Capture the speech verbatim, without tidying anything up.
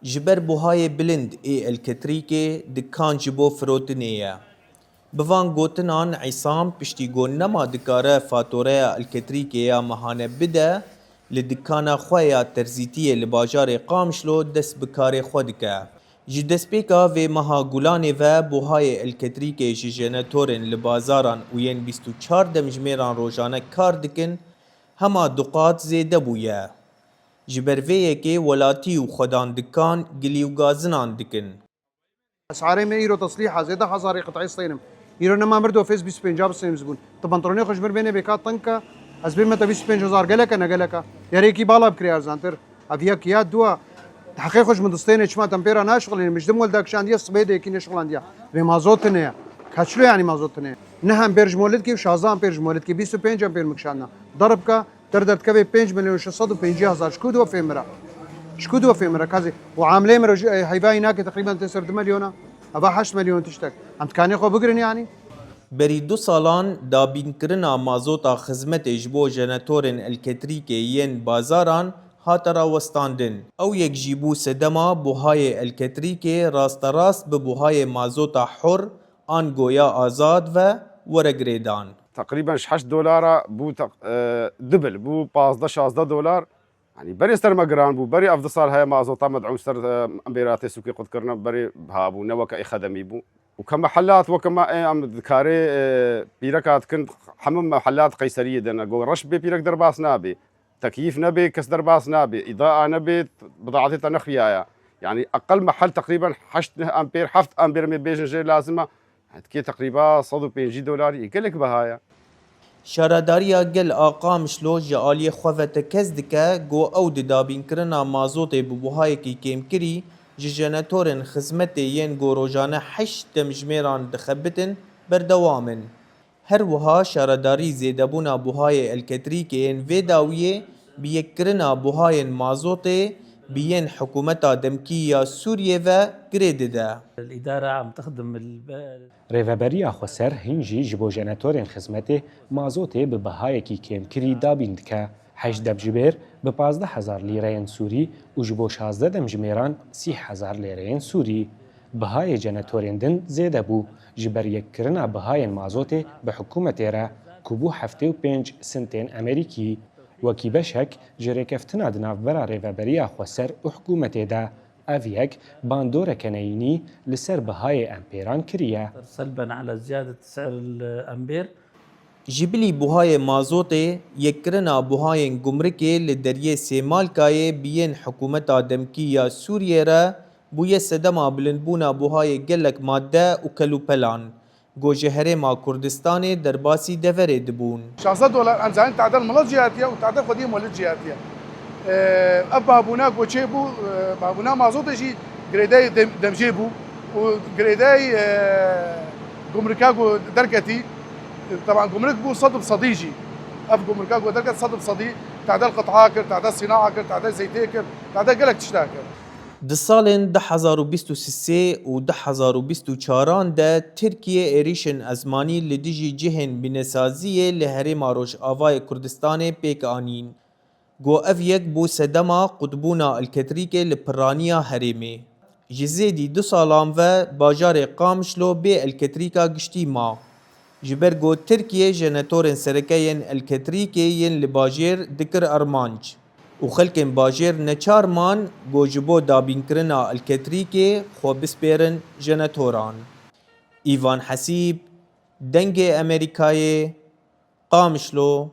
Ji ber buhayê bilind ê elektrîkê, dikan ji bo firotinê ye. Bi van gotinan, Îsam piştî ku nema dikare fatoreya elektrîkê ya mehane bide, li dikana xwe ya terzîtiyê li bajarê Qamişlo dest bi karê xwe dike. Ji destpêka vê meha Gulanê ve buhayê elektrîkê ji jenetorên li bazaran û yên bîst û çar demjimêran rojane kar dikin, hema du qat zêde bûye. Ji ber vê yekê welatî û xwedan dikan gilî û gazinan dikin. Esarê me îro teslîha zêde hezarê qitayê stênim. Îro nema mirdo fêz bîst û pênca bi sêmiz bûn. Tu pantolonê xwe ji mir bênê bêka tenka, ez bême te bîst û pênc hezar geleke ne geleka. Yarêkî bala bikirê erzantir. Ev yek ya dua. Heqê xwe ji min distêne çima te pêra naşixulîne. Min ji dim welda kişandiye sibê de yekî neşixulandiya. Vê mazot tine ye. Kaçlo yanî mazot tine ye. Neh empêr ji molidkî û şazda empêr ji molidkî. Bîst û pênc empêr min kişandina. Deribka Derderdikeve pênc milyon şeş sed û pêncî hezar. Ji ku diwe fêm mira? Ji ku diwe fêm mira? Kazê. Û amlê mira jî, e, heyvayî nake teqrîben tê ser du milyona. Eva heşt milyon tiştek. Em dikanê xwe bigirin yanî? Berî du salan dabînkirina mazota xizmetê ji bo jenetorên elektrîkê yên bazaran hate rawestandin. Ew yek jî bû sedema buhayê elektrîkê rasterast bi buhayê mazota hur an goya azad ve were girêdan. Teqrîben ji heşt dolara bû teq-, e, dibil, bû pazdeh şazde dolar. Yanî berê ser me giran bû, berê ev du sal heye mazota med'ûn ser, e, embêratê sûkê qut kirine, berê biha bû, ne weke ê xedemî bû. Û ke mehelat weke me ê em dikarê, e, pîreka dikin, hemû mehelat Qeyseriyê de ne. Go reş bê pîrek derbas nabê. Tekyîf nebê, kes derbas nabê. Îdaa nebê, bidaetê te nexuyaya. Yanî eqel mehel teqrîben heşt neh empêr, heft empêr em ê bêjin jê lazim e. Hetkê teqrîba sed û pêncî dolarî gelek biha ye. Şaredariya gel a Qamişlo ji aliyê xwe ve tekez dike ku ew di dabînkirina mazotê bi buhayekî kêmkirî ji jenetorên xizmetê yên ku rojane heşt demjimêran dixebitin berdewam in. Her wiha şaredarî zêdebûna buhayê elektrîkê yên vê dawiyê bi yekkirina buhayên mazotê bi yên hikûmeta demkî ya Sûriyê ve girê dide. الإدارة عم تخدم ال- Rêveberiya Xweser hîn jî ji bo jenetorên xizmetê mazotê bi bihayekî kêmkirî dabîn dike. Heşt demjimêr bi pazdeh hezar lîreyên Sûrî û ji bo şazdeh demjimêran sî hezar lîreyên Sûrî. Bihayê jenetorên din zêde bû, ji ber yekkirina bihayên mazotê bi hikûmetê re, ku bû heftê û pênc sentên Amerîkî. Wekî beşek ji rêkeftina di navbera Rêveberiya Xweser û hikûmetê de, ev yek bandoreke neyînî li ser bihayê empêran kiriye. سلبا على زيادة سعر الأمبير. Ji bilî buhayê mazotê, yekkirina buhayên gumrikê li deriyê Sêmalkayê bi yên hikûmeta demkî ya Sûriyê re bûye sedema bilindbûna buhayê gelek madde û kelûpelan, ku ji Herêma Kurdistanê derbasî deverê dibûn. Şazdeh dolar, em zanin tadel milet jî hatiye û tadel xwediyê milet jî hatiye. Ev babûna goçê bû, babûna mazotê jî girêdayî dem-, demjê bû û girêdayî, e, gumrika ku derketî, teban gumrik bû sed bi sedî jî. Ev gumrika ku derket sed bi sedî, tadel qit'a kir, tadel sînaa kir, tadel zeytê kir, tadel gelek tişta kir. Di salên du hezar û bîst û sê û du hezar û bîst û çaran de Tirkiye êrîşên ezmanî li dijî cihên bînesaziyê li Herêma Rojavayê Kurdistanê pêk anîn. Ku ev yek bû sedema qutbûna elektrîkê li piraniya herêmê. Ji zêdî du salan ve bajarê Qamişlo bê elektrîka giştî ma. Ji ber ku Tirkiye jenetorên sereke yên elektrîkê yên li bajêr dikir armanc û xelkên bajêr neçar man ku ji bo dabînkirina elektrîkê xwe bispêrin jenetoran. Îvan Hesîb, Dengê Amerîkayê, Qamişlo.